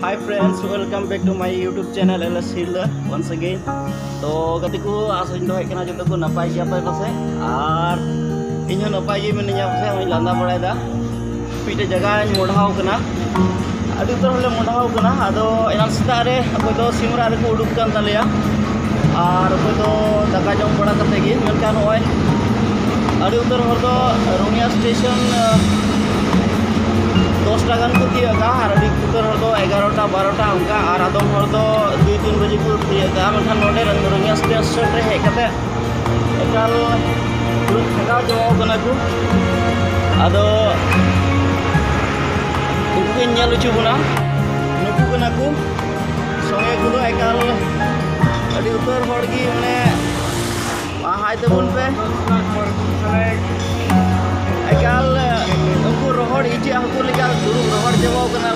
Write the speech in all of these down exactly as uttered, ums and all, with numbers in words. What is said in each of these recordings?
Hi friends, welcome back to my YouTube channel L S Hilda once again. ᱛᱚ ᱜᱟᱛᱮ ᱠᱚ, ᱟᱥᱟᱧ ᱫᱚᱦᱚᱭᱮᱫ ᱠᱟᱱᱟ ᱡᱚᱛᱚ ᱠᱚ ᱱᱟᱯᱟᱭ ᱜᱮᱭᱟ ᱯᱮ ᱯᱟᱥᱮᱡ, ᱟᱨ ᱤᱧ ᱦᱚᱸ ᱱᱟᱯᱟᱭ ᱜᱮ ᱢᱤᱱᱟᱹᱧᱟ᱾ ᱯᱟᱥᱮᱡ ᱦᱚᱸᱧ ᱞᱟᱸᱫᱟ ᱵᱟᱲᱟᱭᱮᱫᱟ᱾ ᱢᱤᱫᱴᱮᱡ ᱡᱟᱭᱜᱟᱧ ᱢᱚᱰᱷᱟᱣ ᱠᱟᱱᱟ, ᱟᱹᱰᱤ ᱩᱛᱟᱹᱨ ᱦᱚᱲᱞᱮ ᱢᱚᱰᱷᱟᱣ ᱠᱟᱱᱟ᱾ ᱟᱫᱚ ᱮᱱᱟᱝ ᱥᱮᱛᱟᱜ ᱨᱮ ᱚᱠᱚᱭ ᱫᱚ ᱥᱤᱢ ᱨᱟᱜ ᱨᱮᱠᱚ ᱩᱰᱩᱠ ᱠᱟᱱ ᱛᱟᱞᱮᱭᱟ, ᱟᱨ ᱚᱠᱚᱭ ᱫᱚ ᱫᱟᱠᱟ ᱡᱚᱢ ᱵᱟᱲᱟ ᱠᱟᱛᱮ ᱜᱮ᱾ ᱢᱮᱱᱠᱷᱟᱱ ᱱᱚᱜᱼᱚᱭ ᱟᱹᱰᱤ ᱩᱛᱟᱹᱨ ᱦᱚᱲ ᱫᱚ ᱨᱚᱝᱜᱤᱭᱟ ᱥᱴᱮᱥᱚᱱ, ᱟᱸ, ᱫᱚᱥᱴᱟ ᱜᱟᱱ ᱠᱚ ᱛᱤᱭᱳᱜ ᱟᱠᱟᱫᱼᱟ, ᱟᱨ ᱟᱹᱰᱤ ᱩᱛᱟᱹᱨ ᱦᱚᱲ ᱫᱚ ᱮᱜᱟᱨᱚᱴᱟ, ᱵᱟᱨᱚᱴᱟ ᱚᱱᱠᱟ, ᱟᱨ ᱟᱫᱚᱢ ᱦᱚᱲ ᱫᱚ ᱫᱩᱭ ᱛᱤᱱ ᱵᱟᱡᱮ ᱠᱚ ᱛᱤᱭᱳᱜ ᱟᱠᱟᱫᱼᱟ᱾ ᱢᱮᱱᱠᱷᱟᱱ ᱱᱚᱰᱮ ᱨᱚᱝᱜᱤᱭᱟ ᱥᱴᱮᱥᱚᱱ ᱨᱮ ᱦᱮᱡ ᱠᱟᱛᱮ ᱮᱠᱟᱞ ᱯᱩᱨᱟᱹ ᱛᱷᱟᱠᱟᱣ ᱪᱟᱵᱟᱣ ᱠᱟᱱᱟ ᱠᱚ᱾ ᱟᱫᱚ ᱩᱱᱠᱩ ᱠᱚᱧ ᱧᱮᱞ ᱦᱚᱪᱚ ᱵᱚᱱᱟ, ᱱᱩᱠᱩ ᱠᱟᱱᱟ ᱠᱚ ᱥᱚᱸᱜᱮ ᱠᱚᱫᱚ᱾ ᱮᱠᱟᱞ ᱟᱹᱰᱤ ᱩᱛᱟᱹᱨ ᱦᱚᱲ ᱜᱮ ᱢᱟᱱᱮ ᱦᱟᱭ ᱛᱟᱵᱚᱱ ᱯᱮ᱾ ᱮᱠᱟᱞ ᱩᱱᱠᱩ ᱨᱚᱦᱚᱲ ᱤᱪᱟᱹᱜ ᱦᱟᱹᱠᱩ ᱞᱮᱠᱟ ᱫᱩᱲᱩᱵ ᱨᱚᱦᱚᱲ ᱪᱟᱵᱟᱣ ᱠᱟᱱᱟ᱾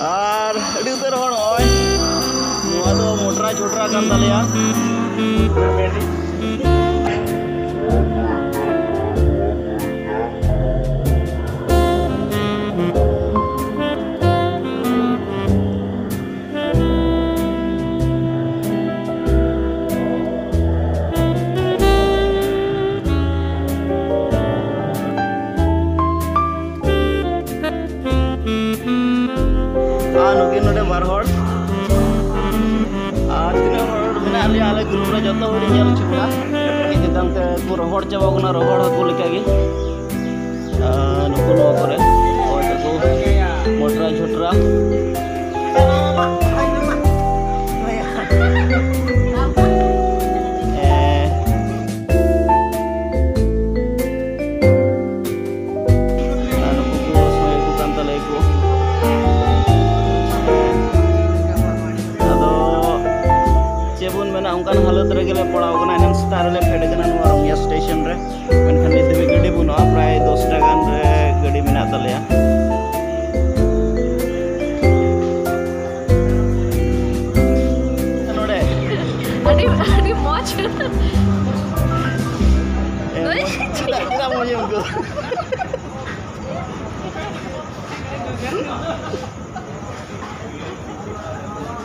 ᱟᱨ ᱟᱹᱰᱤ ᱩᱛᱟᱹᱨ ᱦᱚᱲ ᱱᱚᱜᱼᱚᱭ, ᱱᱚᱣᱟ ᱫᱚ ᱢᱚᱴᱨᱟ ᱪᱷᱚᱴᱨᱟ ᱠᱟᱱ ᱛᱟᱞᱮᱭᱟ᱾ ᱟᱨ ᱱᱩᱠᱤᱱ ᱱᱚᱰᱮ ᱵᱟᱨ ᱦᱚᱲ᱾ ᱟᱨ ᱛᱤᱱᱟᱹᱜ ᱦᱚᱲ ᱢᱮᱱᱟᱜ ᱞᱮᱭᱟ ᱟᱞᱮ ᱜᱨᱩᱯ ᱨᱮ, ᱡᱚᱛᱚ ᱦᱚᱲᱤᱧ ᱧᱮᱞ ᱦᱚᱪᱚ ᱠᱚᱣᱟ᱾ ᱢᱤᱫ ᱪᱮᱛᱟᱱ ᱛᱮ ᱠᱚ ᱨᱚᱦᱚᱲ ᱪᱟᱵᱟ ᱠᱟᱱᱟ, ᱨᱚᱦᱚᱲ ᱦᱟᱹᱠᱩ ᱞᱮᱠᱟᱜᱮ᱾ ᱟᱨ ᱱᱩᱠᱩ ᱱᱚᱣᱟ ᱠᱚᱨᱮ ᱦᱚᱲ ᱫᱚᱠᱚ ᱢᱚᱴᱨᱟ ᱡᱷᱚᱴᱨᱟ᱾ ᱦᱮᱸ᱾ ᱟᱨ ᱱᱩᱠᱩ ᱠᱚ ᱥᱚᱸᱜᱮ ᱠᱚ ᱠᱟᱱ ᱛᱟᱞᱮᱭᱟ ᱠᱚ᱾ ᱟᱫᱚ ᱪᱮᱫ ᱵᱚᱱ ᱢᱮᱱᱟ, ᱚᱱᱠᱟᱱ ᱦᱟᱞᱚᱛ ᱨᱮᱜᱮ ᱞᱮ ᱯᱟᱲᱟᱣ ᱠᱟᱱᱟ᱾ ᱮᱱᱟᱝ ᱥᱮᱛᱟᱜ ᱨᱮᱞᱮ ᱯᱷᱮᱰ ᱠᱟᱱᱟ ᱱᱚᱣᱟ ᱨᱚᱝᱜᱤᱭᱟ ᱥᱴᱮᱥᱚᱱ ᱨᱮ, ᱢᱮᱱᱠᱷᱟᱱ ᱱᱤᱛ ᱫᱷᱟᱹᱵᱤᱡ ᱜᱟᱹᱰᱤ ᱵᱟᱹᱱᱩᱜᱼᱟ᱾ ᱯᱨᱟᱭ ᱫᱚᱥᱴᱟ ᱜᱟᱱ ᱨᱮ ᱜᱟᱹᱰᱤ ᱢᱮᱱᱟᱜᱼᱟ᱾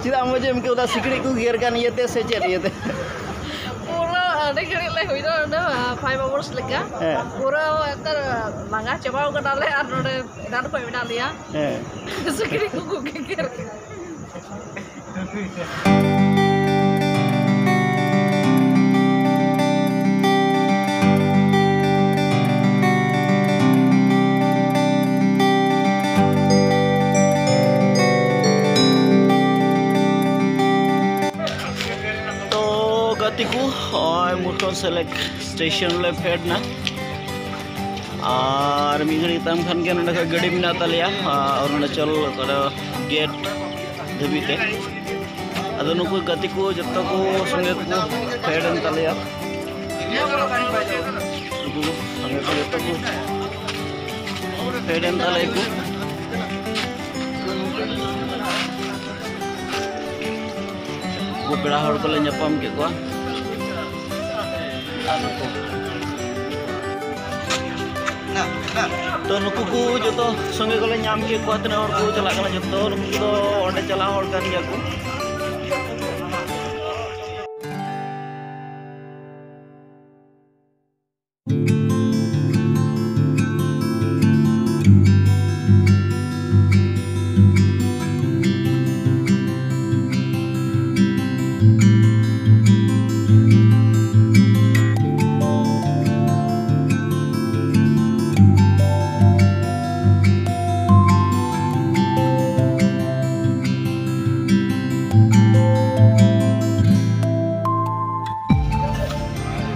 ᱪᱮᱫᱟᱜ ᱢᱚᱡᱽ ᱮᱢ ᱟᱹᱭᱠᱟᱹᱣ ᱮᱫᱟ? ᱥᱤᱠᱲᱤᱡ ᱠᱚ ᱜᱮᱨ ᱠᱟᱱ ᱤᱭᱟᱹᱛᱮ ᱥᱮ ᱪᱮᱫ ᱤᱭᱟᱹᱛᱮ? ᱯᱩᱨᱟᱹ ᱟᱹᱰᱤ ᱜᱷᱟᱹᱲᱤᱡ ᱞᱮ ᱦᱩᱭᱱᱟ ᱱᱚᱰᱮ, five hours ᱞᱮᱠᱟ᱾ ᱦᱮᱸ᱾ ᱯᱩᱨᱟᱹ ᱮᱠᱫᱚᱢ ᱞᱟᱸᱜᱟ ᱪᱟᱵᱟᱣ ᱠᱟᱱᱟᱞᱮ ᱟᱨ ᱱᱚᱰᱮ ᱮᱱᱟᱱ ᱠᱷᱚᱱ ᱢᱮᱱᱟᱜ ᱞᱮᱭᱟ᱾ ᱦᱮᱸ᱾ ᱥᱤᱠᱲᱤᱡ ᱠᱚᱠᱚ ᱜᱮᱜᱮᱨ ᱠᱟᱱᱟ᱾ ᱛᱚ ᱜᱟᱛᱮ ᱠᱚ, ᱱᱚᱜᱼᱚᱭ ᱢᱩᱨᱠᱚᱝᱥᱮᱞᱮᱠ ᱥᱴᱮᱥᱚᱱ ᱞᱮ ᱯᱷᱮᱰ ᱮᱱᱟ᱾ ᱟᱨ ᱢᱤᱫ ᱜᱷᱟᱹᱲᱤᱡ ᱛᱟᱭᱚᱢ ᱠᱷᱟᱱ ᱜᱮ ᱱᱚᱸᱰᱮ ᱠᱷᱚᱱ ᱜᱟᱹᱰᱤ ᱢᱮᱱᱟᱜ ᱛᱟᱞᱮᱭᱟ, ᱟᱨ ᱚᱨᱩᱱᱟᱪᱚᱞ ᱚᱠᱟᱨᱮ ᱜᱮᱴ ᱫᱷᱟᱹᱵᱤᱡ ᱛᱮ᱾ ᱟᱫᱚ ᱱᱩᱠᱩ ᱜᱟᱛᱮ ᱠᱚ ᱡᱚᱛᱚ ᱠᱚ ᱥᱚᱸᱜᱮ ᱠᱚ ᱯᱷᱮᱰ ᱮᱱ ᱛᱟᱞᱮᱭᱟ᱾ ᱱᱩᱠᱩ ᱥᱚᱸᱜᱮ ᱠᱚ ᱡᱚᱛᱚ ᱠᱚ ᱯᱷᱮᱰ ᱮᱱ ᱛᱟᱞᱮᱭᱟ ᱠᱚ᱾ ᱩᱱᱠᱩ ᱯᱮᱲᱟ ᱦᱚᱲ ᱠᱚᱞᱮ ᱧᱟᱯᱟᱢ ᱠᱮᱫ ᱠᱚᱣᱟ᱾ ᱟᱨ ᱱᱩᱠᱩ, ᱛᱚ ᱱᱩᱠᱩ ᱠᱚ ᱡᱚᱛᱚ ᱥᱚᱸᱜᱮ ᱠᱚᱞᱮ ᱧᱟᱢ ᱠᱮᱫ ᱠᱚᱣᱟ, ᱛᱤᱱᱟᱹᱜ ᱦᱚᱲ ᱠᱚ ᱪᱟᱞᱟᱜ ᱠᱟᱱᱟ ᱡᱚᱛᱚ ᱱᱩᱠᱩ ᱫᱚ ᱚᱸᱰᱮ ᱪᱟᱞᱟᱜ ᱦᱚᱲ ᱠᱟᱱ ᱜᱮᱭᱟ ᱠᱚ᱾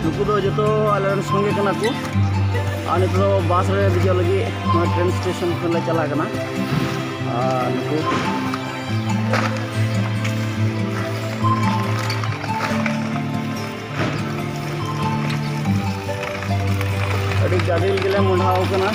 ᱱᱩᱠᱩ ᱫᱚ ᱡᱚᱛᱚ ᱟᱞᱮ ᱨᱮᱱ ᱥᱚᱸᱜᱮ ᱠᱟᱱᱟ ᱠᱚ᱾ ᱟᱨ ᱱᱤᱛᱚᱜ ᱫᱚ ᱵᱟᱥ ᱨᱮ ᱫᱮᱡᱚᱜ ᱞᱟᱹᱜᱤᱫ ᱱᱚᱣᱟ ᱴᱨᱮᱱ ᱥᱴᱮᱥᱚᱱ ᱠᱷᱚᱱ ᱞᱮ ᱪᱟᱞᱟᱜ ᱠᱟᱱᱟ᱾ ᱟᱨ ᱱᱩᱠᱩ ᱟᱹᱰᱤ ᱜᱟᱫᱮᱞ ᱜᱮᱞᱮ ᱢᱚᱦᱰᱟᱣ ᱠᱟᱱᱟ᱾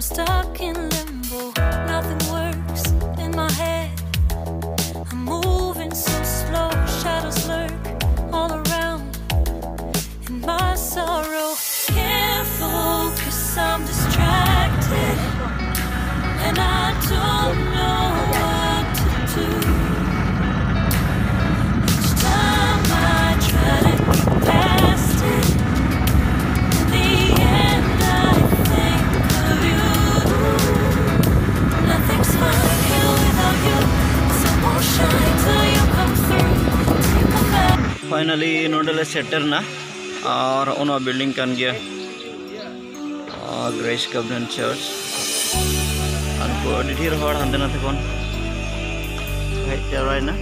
Stuck in limbo, nothing works in my head. I'm moving so slow, shadows lurk all around. In my sorrow, can't focus, I'm distracted. And I don't know what to do. Each time I try to get past it, in the end I think of you. Nothing's fun here without you. Sun won't shine till you come through. Take a back. Finally ᱱᱚᱰᱮ ᱞᱮ ᱥᱮᱴᱮᱨ ᱮᱱᱟ᱾ ᱟᱨ ᱚᱱᱟ building ᱠᱟᱱ ᱜᱮᱭᱟ, ᱟᱨ Grace Covenant Church᱾ ᱟᱨ ᱠᱚ ᱟᱹᱰᱤ ᱰᱷᱮᱨ ᱦᱚᱲ ᱦᱟᱱᱛᱮ ᱱᱟᱛᱮ ᱠᱷᱚᱱ ᱦᱮᱡ ᱡᱟᱣᱨᱟᱭᱮᱱᱟ᱾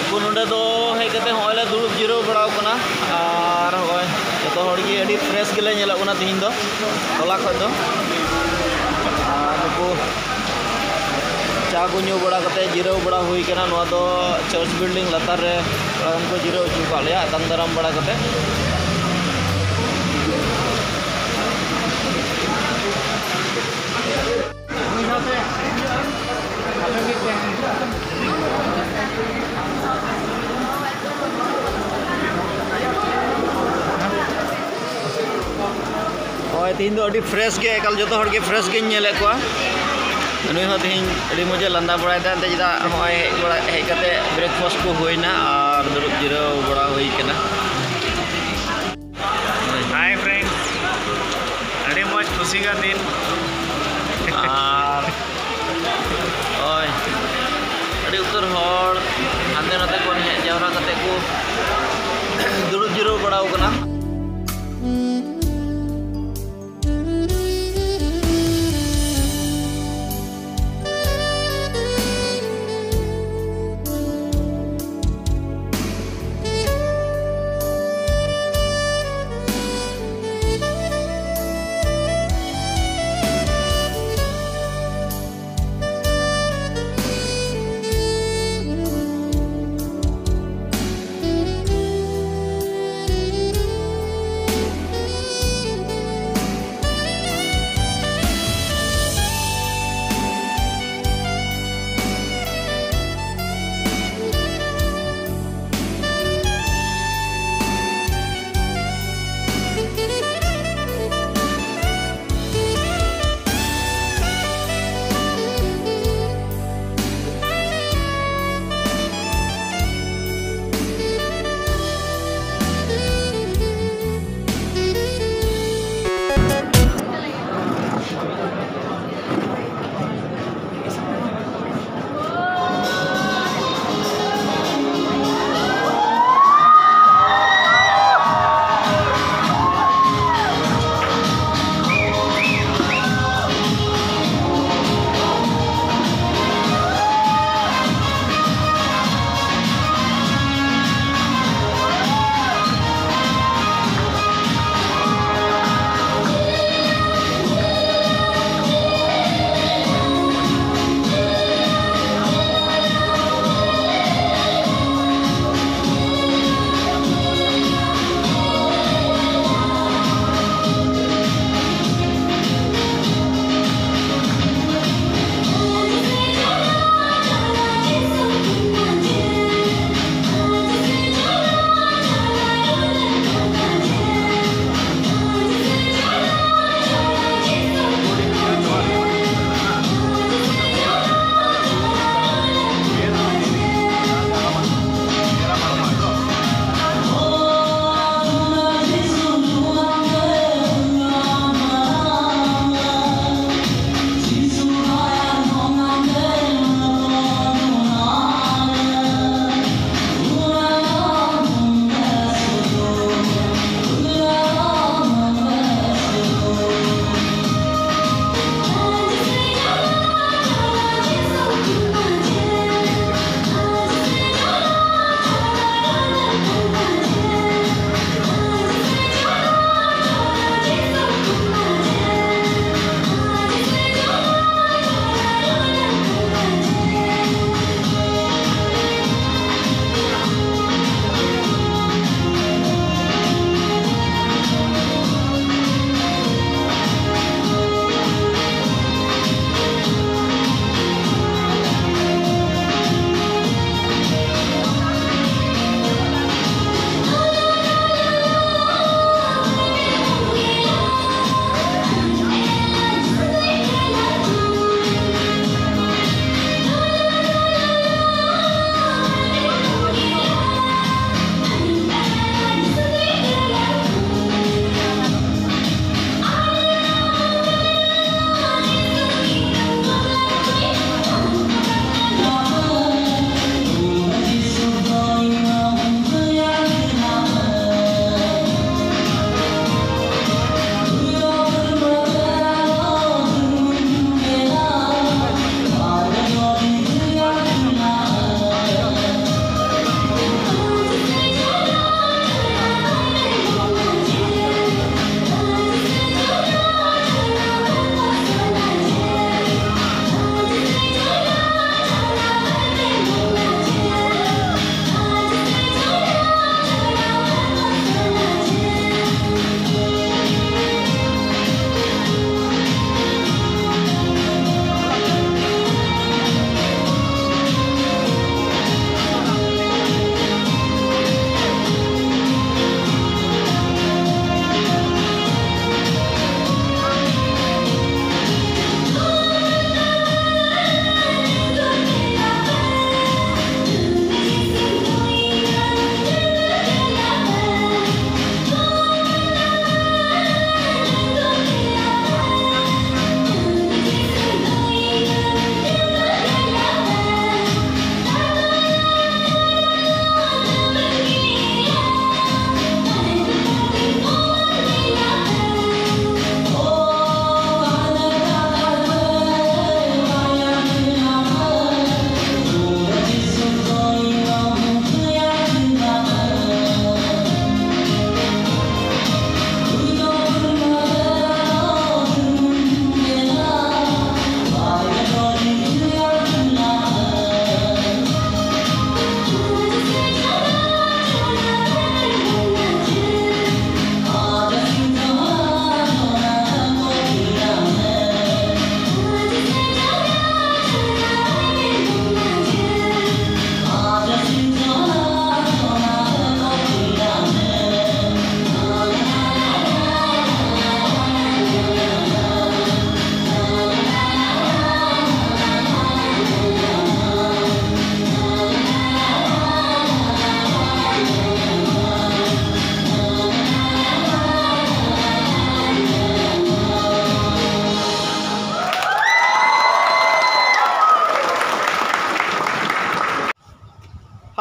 ᱩᱱᱠᱩ ᱱᱚᱰᱮ ᱫᱚ ᱦᱮᱡ ᱠᱟᱛᱮ ᱦᱚᱸᱜᱼᱚᱭ ᱞᱮ ᱫᱩᱲᱩᱵ ᱡᱤᱨᱟᱹᱣ ᱵᱟᱲᱟᱣ ᱠᱟᱱᱟ᱾ ᱟᱨ ᱦᱚᱸᱜᱼᱚᱭ ᱡᱚᱛᱚ ᱦᱚᱲ ᱜᱮ ᱟᱹᱰᱤ fresh ᱜᱮᱞᱮ ᱧᱮᱞᱚᱜ ᱠᱟᱱᱟ ᱛᱤᱦᱤᱧ ᱫᱚ, ᱴᱚᱞᱟ ᱠᱷᱚᱱ ᱫᱚ᱾ ᱟᱨ ᱱᱩᱠᱩ ᱪᱟ ᱠᱚ ᱧᱩ ᱵᱟᱲᱟ ᱠᱟᱛᱮ ᱡᱤᱨᱟᱹᱣ ᱵᱟᱲᱟ ᱦᱩᱭ ᱠᱟᱱᱟ᱾ ᱱᱚᱣᱟ ᱫᱚ church building ᱞᱟᱛᱟᱨ ᱨᱮ ᱠᱚ ᱡᱤᱨᱟᱹᱣ ᱦᱚᱪᱚ ᱠᱟᱜ ᱞᱮᱭᱟ, ᱟᱛᱟᱝ ᱫᱟᱨᱟᱢ ᱵᱟᱲᱟ ᱠᱟᱛᱮ᱾ ᱦᱳᱭ, ᱛᱮᱦᱮᱧ ᱫᱚ ᱟᱹᱰᱤ fresh ᱜᱮ, ᱮᱠᱟᱞ ᱡᱚᱛᱚ ᱦᱚᱲ ᱜᱮ fresh ᱜᱮᱧ ᱧᱮᱞᱮᱫ ᱠᱚᱣᱟ᱾ ᱱᱩᱭ ᱦᱚᱸ ᱛᱮᱦᱮᱧ ᱟᱹᱰᱤ ᱢᱚᱡᱮ ᱞᱟᱸᱫᱟ ᱵᱟᱲᱟᱭᱮᱫᱟ, ᱮᱱᱛᱮ ᱪᱮᱫᱟᱜ ᱱᱚᱜᱼᱚᱭ ᱦᱮᱡ ᱵᱟᱲᱟ, ᱦᱮᱡ ᱠᱟᱛᱮ breakfast ᱠᱚ ᱦᱩᱭᱱᱟ ᱟᱨ ᱫᱩᱲᱩᱵ ᱡᱤᱨᱟᱹᱣ ᱵᱟᱲᱟ ᱦᱩᱭ ᱠᱟᱱᱟ᱾ Hi friends, ᱟᱹᱰᱤ ᱢᱚᱡᱽ ᱠᱷᱩᱥᱤ ᱜᱟ ᱫᱤᱱ᱾ ᱟᱨ ᱳᱭ, ᱟᱹᱰᱤ ᱩᱛᱟᱹᱨ ᱦᱚᱲ ᱦᱟᱱᱛᱮ ᱱᱟᱛᱮ ᱠᱷᱚᱱ ᱦᱮᱡ ᱡᱟᱣᱨᱟ ᱠᱟᱛᱮ ᱠᱚ ᱫᱩᱲᱩᱵ ᱡᱤᱨᱟᱹᱣ ᱵᱟᱲᱟᱣ ᱠᱟᱱᱟ᱾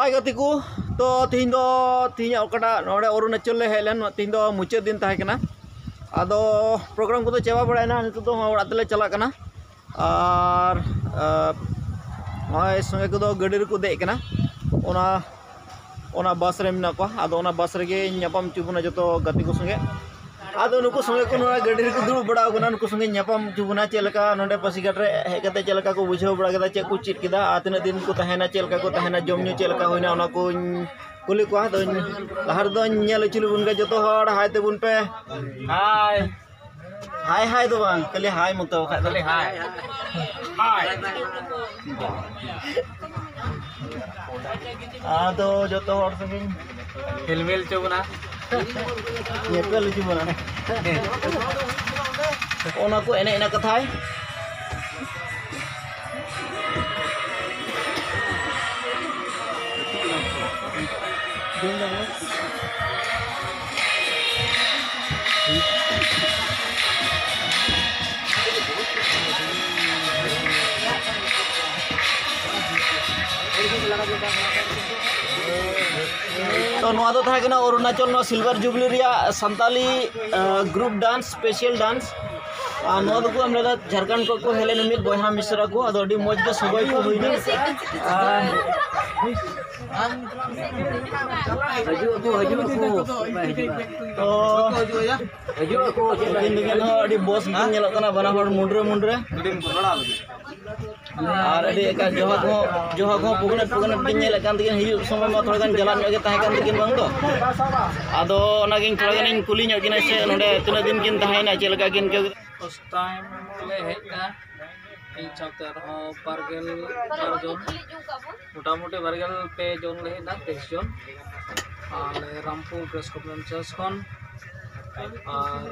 ᱦᱟᱭ ᱜᱟᱛᱮ ᱠᱚ, ᱛᱚ ᱛᱤᱦᱤᱧ ᱫᱚ, ᱛᱤᱦᱤᱧᱟᱜ ᱚᱠᱟᱴᱟᱜ ᱱᱚᱰᱮ ᱚᱨᱩᱱᱟᱪᱚᱞ ᱞᱮ ᱦᱮᱡ ᱞᱮᱱ, ᱛᱤᱦᱤᱧ ᱫᱚ ᱢᱩᱪᱟᱹᱫ ᱫᱤᱱ ᱛᱟᱦᱮᱸ ᱠᱟᱱᱟ᱾ ᱟᱫᱚ ᱯᱨᱳᱜᱨᱟᱢ ᱠᱚᱫᱚ ᱪᱟᱵᱟ ᱵᱟᱲᱟᱭᱮᱱᱟ, ᱱᱤᱛᱚᱜ ᱫᱚ ᱚᱲᱟᱜ ᱛᱮᱞᱮ ᱪᱟᱞᱟᱜ ᱠᱟᱱᱟ᱾ ᱟᱨ ᱟᱨ ᱱᱚᱜᱼᱚᱭ ᱥᱚᱸᱜᱮ ᱠᱚᱫᱚ ᱜᱟᱹᱰᱤ ᱨᱮᱠᱚ ᱫᱮᱡ ᱠᱟᱱᱟ, ᱚᱱᱟ ᱚᱱᱟ ᱵᱟᱥ ᱨᱮ ᱢᱮᱱᱟᱜ ᱠᱚᱣᱟ᱾ ᱟᱫᱚ ᱚᱱᱟ ᱵᱟᱥ ᱨᱮᱜᱮ ᱧᱟᱯᱟᱢ ᱦᱚᱪᱚ ᱵᱚᱱᱟ ᱡᱚᱛᱚ ᱜᱟᱛᱮ ᱠᱚ ᱥᱚᱸᱜᱮ᱾ ᱟᱫᱚ ᱱᱩᱠᱩ ᱥᱚᱸᱜᱮ ᱠᱚ ᱱᱚᱣᱟ ᱜᱟᱹᱰᱤ ᱨᱮᱠᱚ ᱫᱩᱲᱩᱵ ᱵᱟᱲᱟ ᱟᱠᱟᱱᱟ, ᱱᱩᱠᱩ ᱥᱚᱸᱜᱮ ᱧᱟᱯᱟᱢ ᱦᱚᱪᱚ ᱵᱚᱱᱟ, ᱪᱮᱫ ᱞᱮᱠᱟ ᱱᱚᱰᱮ ᱯᱟᱹᱥᱤᱜᱷᱟᱴ ᱨᱮ ᱦᱮᱡ ᱠᱟᱛᱮ ᱪᱮᱫ ᱞᱮᱠᱟ ᱠᱚ ᱵᱩᱡᱷᱟᱹᱣ ᱵᱟᱲᱟ ᱠᱮᱫᱟ, ᱪᱮᱫ ᱠᱚ ᱪᱮᱫ ᱠᱮᱫᱟ, ᱟᱨ ᱛᱤᱱᱟᱹᱜ ᱫᱤᱱ ᱠᱚ ᱛᱟᱦᱮᱱᱟ, ᱪᱮᱫ ᱞᱮᱠᱟ ᱠᱚ ᱛᱟᱦᱮᱱᱟ, ᱡᱚᱢ ᱧᱩ ᱪᱮᱫ ᱞᱮᱠᱟ ᱦᱩᱭᱱᱟ, ᱚᱱᱟ ᱠᱚᱧ ᱠᱩᱞᱤ ᱠᱚᱣᱟ᱾ ᱟᱫᱚᱧ ᱞᱟᱦᱟ ᱨᱮᱫᱚᱧ ᱧᱮᱞ ᱦᱚᱪᱚ ᱞᱮᱵᱚᱱ ᱜᱮ, ᱡᱚᱛᱚ ᱦᱚᱲ ᱦᱟᱭ ᱛᱮᱵᱚᱱ ᱯᱮ᱾ ᱦᱟᱭ᱾ ᱦᱟᱭ ᱦᱟᱭ ᱫᱚ ᱵᱟᱝ, ᱠᱷᱟᱹᱞᱤ ᱦᱟᱭ ᱢᱚᱛᱚ, ᱵᱟᱠᱷᱟᱡ ᱫᱚ ᱠᱷᱟᱹᱞᱤ ᱦᱟᱭ᱾ ᱦᱟᱭ᱾ ᱟᱫᱚ ᱡᱚᱛᱚ ᱦᱚᱲ ᱥᱚᱸᱜᱮᱧ ᱦᱮᱞᱢᱮᱞ ᱦᱚᱪᱚ ᱵᱚᱱᱟ᱾ ᱧᱮᱯᱮᱞ ᱦᱚᱪᱚ ᱵᱚᱱᱟ᱾ ᱚᱱᱟ ᱠᱚ ᱮᱱᱮᱡ ᱮᱱᱟ ᱠᱟᱛᱷᱟᱭ᱾ ᱛᱚ, ᱱᱚᱣᱟ ᱫᱚ ᱛᱟᱦᱮᱸ ᱠᱟᱱᱟ ᱚᱨᱩᱱᱟᱪᱚᱞ, ᱱᱚᱣᱟ ᱥᱤᱞᱵᱷᱟᱨ ᱡᱩᱵᱽᱞᱤ ᱨᱮᱭᱟᱜ ᱥᱟᱱᱛᱟᱞᱤ, ᱟᱸ, ᱜᱨᱩᱯ ᱰᱟᱱᱥ, ᱥᱯᱮᱥᱟᱞ ᱰᱟᱱᱥ᱾ ᱟᱨ ᱱᱚᱣᱟ ᱫᱚᱠᱚ ᱮᱢ ᱞᱮᱫᱟ ᱡᱷᱟᱲᱠᱷᱚᱸᱰ ᱠᱷᱚᱱ ᱠᱚ ᱦᱮᱡ ᱞᱮᱱᱟ ᱢᱤᱫ ᱵᱚᱭᱦᱟ ᱢᱤᱥᱨᱟ ᱠᱚ, ᱟᱫᱚ ᱟᱹᱰᱤ ᱢᱚᱡᱽ ᱜᱮ ᱥᱚᱜᱚᱭ ᱠᱚ ᱦᱩᱭᱱᱟ᱾ ᱟᱨ ᱦᱤᱡᱩᱜ ᱟᱠᱚ, ᱦᱤᱡᱩᱜ ᱟᱠᱚ᱾ ᱛᱚ, ᱦᱤᱡᱩᱜ ᱟᱠᱚ, ᱪᱮᱫ ᱩᱱᱠᱤᱱ ᱫᱚᱠᱤᱱ ᱦᱚᱸ ᱟᱹᱰᱤ ᱵᱚᱥ ᱜᱮᱠᱤᱱ ᱧᱮᱞᱚᱜ ᱠᱟᱱᱟ, ᱵᱟᱱᱟ ᱦᱚᱲ ᱢᱩᱰᱨᱟᱹ ᱢᱩᱰᱨᱟᱹ᱾ ᱟᱨ ᱟᱹᱰᱤ ᱮᱠᱟᱞ ᱡᱚᱦᱟ ᱠᱚᱦᱚᱸ, ᱡᱚᱦᱟ ᱠᱚᱦᱚᱸ ᱯᱩᱜᱱᱟᱹᱴ ᱯᱩᱜᱱᱟᱹᱴ ᱜᱤᱧ ᱧᱮᱞᱮᱫ ᱠᱟᱱ ᱛᱟᱹᱠᱤᱱ, ᱦᱤᱡᱩᱜ ᱥᱚᱢᱚᱭ ᱢᱟ ᱛᱷᱚᱲᱟ ᱜᱟᱱ ᱡᱟᱞᱟᱫ ᱧᱚᱜ ᱜᱮ ᱛᱟᱦᱮᱸ ᱠᱟᱱ ᱛᱟᱹᱠᱤᱱ ᱵᱟᱝ ᱫᱚ? ᱟᱫᱚ ᱚᱱᱟᱜᱤᱧ ᱛᱷᱚᱲᱟ ᱜᱟᱱᱤᱧ ᱠᱩᱞᱤ ᱧᱚᱜ ᱠᱤᱱᱟ ᱥᱮ ᱱᱚᱰᱮ ᱛᱤᱱᱟᱹᱜ ᱫᱤᱱ ᱠᱤᱱ ᱛᱟᱦᱮᱸᱭᱮᱱᱟ, ᱪᱮᱫ ᱞᱮᱠᱟ ᱠᱤᱱ ᱟᱹᱭᱠᱟᱹᱣ ᱠᱮᱫᱟ? ᱯᱷᱟᱥᱴ ᱴᱟᱭᱤᱢ ᱞᱮ ᱦᱮᱡ ᱮᱱᱟ, ᱤᱧ ᱥᱟᱶᱛᱮ ᱟᱨᱦᱚᱸ ᱵᱟᱨᱜᱮᱞ ᱵᱟᱨ ᱡᱚᱱ, ᱢᱚᱴᱟᱢᱩᱴᱤ ᱵᱟᱨᱜᱮᱞ ᱯᱮ ᱡᱚᱱ ᱞᱮ ᱦᱮᱡ ᱮᱱᱟ, ᱛᱮᱭᱤᱥ ᱡᱚᱱ᱾ ᱟᱞᱮ ᱨᱟᱢᱯᱩᱨ ᱯᱨᱮᱥ ᱠᱚᱱᱯᱷᱟᱨᱮᱱᱥ ᱠᱷᱚᱱ᱾ ᱟᱨ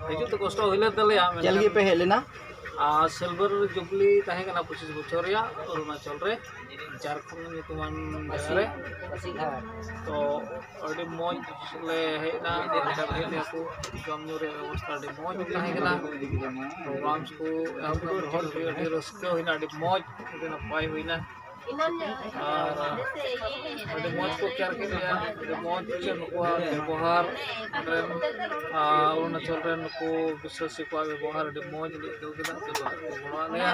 ᱦᱤᱡᱩᱜ ᱛᱮ ᱠᱚᱥᱴᱚ ᱦᱩᱭ ᱞᱮᱱ ᱛᱟᱞᱮᱭᱟ, ᱪᱮᱫ ᱞᱟᱹᱜᱤᱫ ᱯᱮ ᱦᱮᱡ ᱞᱮᱱᱟ? ᱟᱨ ᱥᱤᱞᱵᱷᱟᱨ ᱡᱩᱵᱽᱞᱤ ᱛᱟᱦᱮᱸ ᱠᱟᱱᱟ ᱯᱚᱸᱪᱤᱥ ᱵᱚᱪᱷᱚᱨ ᱨᱮᱭᱟᱜ ᱚᱨᱩᱱᱟᱪᱚᱞ ᱨᱮ, ᱡᱷᱟᱲᱠᱷᱚᱸᱰ ᱧᱩᱛᱩᱢᱟᱱ ᱡᱟᱭᱜᱟ ᱨᱮ᱾ ᱛᱚ ᱟᱹᱰᱤ ᱢᱚᱡᱽ ᱞᱮ ᱦᱮᱡ ᱮᱱᱟ, ᱚᱸᱰᱮ ᱦᱮᱡ ᱞᱮᱭᱟ ᱠᱚ, ᱡᱚᱢ ᱧᱩ ᱨᱮᱭᱟᱜ ᱵᱮᱵᱚᱥᱛᱷᱟ ᱟᱹᱰᱤ ᱢᱚᱡᱽ ᱛᱟᱦᱮᱸ ᱠᱟᱱᱟ᱾ ᱯᱨᱳᱜᱨᱟᱢᱥ ᱠᱚ ᱮᱦᱚᱵ ᱠᱷᱚᱱ ᱢᱩᱪᱟᱹᱫ ᱦᱟᱹᱵᱤᱡ ᱟᱹᱰᱤ ᱨᱟᱹᱥᱠᱟᱹ ᱦᱩᱭᱱᱟ, ᱟᱹᱰᱤ ᱢᱚᱡᱽ, ᱟᱹᱰᱤ ᱱᱟᱯᱟᱭ ᱦᱩᱭᱱᱟ᱾ ᱟᱨ ᱟᱹᱰᱤ ᱢᱚᱡᱽ ᱠᱚ ᱠᱮᱭᱟᱨ ᱠᱮᱫ ᱞᱮᱭᱟ, ᱟᱹᱰᱤ ᱢᱚᱡᱽ ᱱᱩᱠᱩᱣᱟᱜ ᱵᱮᱵᱚᱦᱟᱨ ᱨᱮᱱ, ᱟᱨ ᱚᱨᱩᱱᱟᱪᱚᱞ ᱨᱮᱱ ᱱᱩᱠᱩ ᱵᱤᱥᱥᱟᱹᱥᱤ ᱠᱚᱣᱟᱜ ᱵᱮᱵᱚᱦᱟᱨ ᱟᱹᱰᱤ ᱢᱚᱡᱽ ᱞᱮ ᱟᱹᱭᱠᱟᱹᱣ ᱠᱮᱫᱟ᱾ ᱡᱚᱛᱚ ᱦᱚᱲ ᱠᱚ ᱜᱚᱲᱚᱣᱟᱫ ᱞᱮᱭᱟ᱾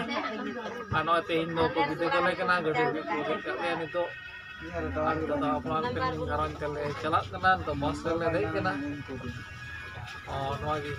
ᱟᱨ ᱱᱚᱜᱼᱚᱭ ᱛᱮᱦᱮᱧ ᱫᱚ ᱠᱚ ᱵᱤᱫᱟᱹ ᱠᱟᱞᱮ ᱠᱟᱱᱟ, ᱜᱟᱹᱰᱤ ᱨᱮ ᱠᱚ ᱫᱮᱡ ᱠᱟᱜ ᱞᱮᱭᱟ ᱱᱤᱛᱚᱜ᱾ ᱟᱨ ᱱᱤᱛᱚᱜ ᱫᱚ ᱟᱯᱱᱟᱨ ᱞᱮᱠᱟᱱ ᱜᱷᱟᱨᱚᱸᱡᱽ ᱛᱮᱞᱮ ᱪᱟᱞᱟᱜ ᱠᱟᱱᱟ, ᱱᱤᱛᱚᱜ ᱵᱟᱥ ᱨᱮᱞᱮ ᱫᱮᱡ ᱠᱟᱱᱟ᱾ ᱟᱨ ᱱᱚᱣᱟ ᱜᱮ